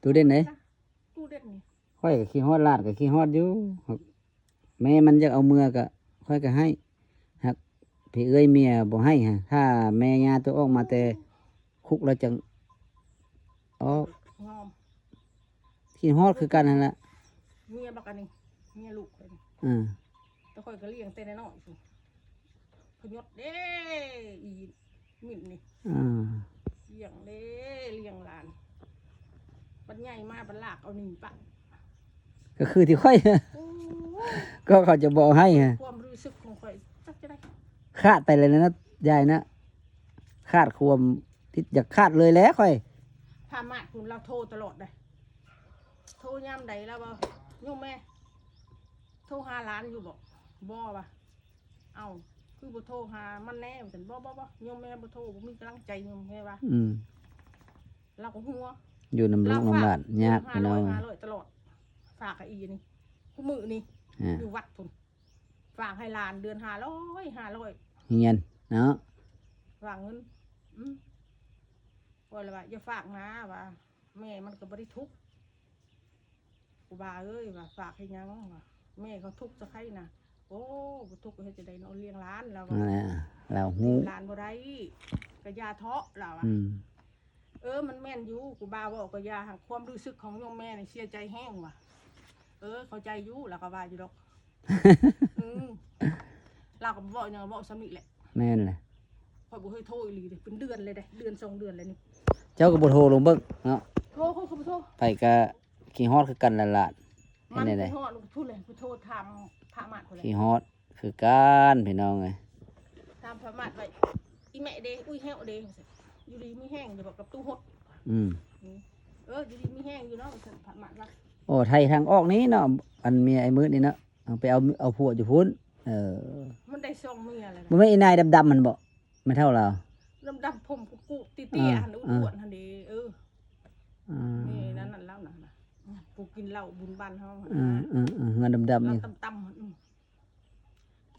ຕູ້ເດັ່ນເດ້ ຕູ້ເດັ່ນນີ້ ຂ້ອຍກໍຄິດຮອດ ຫຼານກໍຄິດຮອດຢູ່ ແມ່ມັນຢາກເອົາເມືອກໍ ຂ້ອຍກໍໃຫ້ ຫາກພີ່ເອື້ອຍເມຍບໍ່ໃຫ້ຫະ ຖ້າແມ່ຍ່າໂຕອອກມາແຕ່ຄຸກແລ້ວຈັ່ງອອກ ງອມ ຄິດຮອດຄືກັນຫັ້ນລະ ເມຍບັກອັນນີ້ ເມຍລູກຂ້ອຍນີ້ ເອີ ແຕ່ຂ້ອຍກໍລ້ຽງແຕ່ນ້ອຍໆພຸ້ນ ພະຍົດເດ້ ອີມິ້ນນີ້ ອ່າ ລ້ຽງເດ້ ລ້ຽງຫຼານ ບັດໃຫຍ່ມາບັດລາກເອົາໜີປະ ກໍຄືທີ່ຂ້ອຍ ໂອ້ຍ ກໍເຂົາຈະບໍ່ເອົາໃຫ້ ຄວາມຮູ້ສຶກຂອງຂ້ອຍຈັກຈະໄດ້ ຂາດໄປແລ້ວນະ ຍາຍນະ ຂາດຄວາມ ທີ່ຢາກຂາດເລີຍແຫຼະຂ້ອຍ ພາມາດພຸ້ນລາວໂທຕະຫຼອດເດ້ ໂທຍາມໃດລາວວ່າ ໂຍມແມ່ ໂທຫາຫຼານຢູ່ບໍ່? ບໍ່ວ່າ ເອົ້າ ຄືບໍ່ໂທຫາມັນແດ່? ວ່າຊັ້ນ ບໍ່ ບໍ່ ບໍ່ ໂຍມແມ່ບໍ່ໂທ ບໍ່ມີກຳລັງໃຈ ໂຍມແມ່ວ່າ ອືມ ລາວກໍຫົວ ຢູ່ນຳລູກນຳຫຼານຍາກ ເດືອນຫ້າຮ້ອຍ ພີ່ນ້ອງ ຫ້າຮ້ອຍຕະຫຼອດ ຝາກໃຫ້ອີ່ນີ້ ຄູ່ມື້ນີ້ ອ່າ ຢູ່ວັດພຸ້ນ ຝາກໃຫ້ຫຼານເດືອນຫ້າຮ້ອຍ ຫ້າຮ້ອຍ ຮຽນເນາະ ຝາກເງິນ ອືມ ຂ້ອຍລະວ່າ ຢ່າຝາກນາ ວ່າ ແມ່ມັນກໍບໍ່ໄດ້ທຸກ ຄູບາເອີຍ ວ່າ ຝາກເຮັດຫຍັງ ວ່າ ແມ່ເຂົາທຸກຊະໄຄນະ ໂອ້ ບໍ່ທຸກກໍເຮັດຈັ່ງໃດເນາະ ລ້ຽງຫຼານ ລາວວ່າ ນັ້ນແຫຼະ ລາວຮູ້ ລ້ຽງຫຼານບໍ່ໄດ້ ກໍຢ່າເທາະ ລາວວ່າ ອືມ ເອີ ມັນແມ່ນຢູ່ ຄູບາເວົ້າກໍຢ່າ ຫາກຄວາມຮູ້ສຶກຂອງໂຍມແມ່ນີ້ເສຍໃຈແຮງວ່າ ເອີ ເຂົ້າໃຈຢູ່ ລາວກໍວ່າຢູ່ດອກ ອືມ ລາວກໍບໍ່ເວົ້າຫຍັງ ເວົ້າສ່ຳນີ້ແຫຼະ ແມ່ນແຫຼະ ຂ້ອຍບໍ່ເຄີຍໂທອີ່ຫຼີເດ້ ເປັນເດືອນເລີຍເດ້ ເດືອນສອງເດືອນແລ້ວນີ້ ເຈົ້າກໍບໍ່ໂທລົງເບິ່ງເນາະ ໂທ ຂ້ອຍກໍບໍ່ໂທ ໄປກໍ ຄິດຮອດຄືກັນລະຫຼານ ມັນເຮັດແນວໃດ ຄິດຮອດ ຜູ້ແຫຼະ ຜູ້ໂທຖາມພະມາດພຸ້ນແຫຼະ ຄິດຮອດຄືກັນພີ່ນ້ອງເອີຍ ຖາມພະມາດວ່າ ອີ່ແມ່ເດ ອຸ້ຍແຫ້ວເດ ຢູ່ດີມີແຮງຢູ່ບໍ່ກັບຕູ້ຫົດ ອືມ ອືມ ເອີ ຢູ່ດີມີແຮງຢູ່ເນາະ ວ່າຊັ້ນ ພະມາດວ່າ ໂອ້ ໄທທາງອອກນີ້ເນາະ ອັນເມຍໄອ້ມືດນີ້ເນາະ ເອົາໄປເອົາ ເອົາຜົວຢູ່ພຸ້ນ ເອີ ມັນໄດ້ສອງເມຍແລ້ວນະ ບໍ່ແມ່ນອີ່ນາຍດຳໆຫັ້ນບໍ່? ແມ່ເຖົ້າລາວ ດຳໆ ຜົມກຸໆ ເຕ້ຍໆ ອ່າ ຫັ້ນ ອ້ວນໆ ຫັ້ນເດ ເອີ ອ່າ ນີ້ນັ້ນລາວນັ້ນນະ ຜູ້ກິນເຫຼົ້າບຸນບ້ານເຮົາຫັ້ນນະ ເອີໆໆ ເຮືອດຳໆ ນີ້ ລາວຕ່ຳໆ ອືມ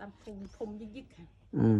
ດຳ ຜົມ ຜົມຢິກໆ ຫັ້ນ ອືມ.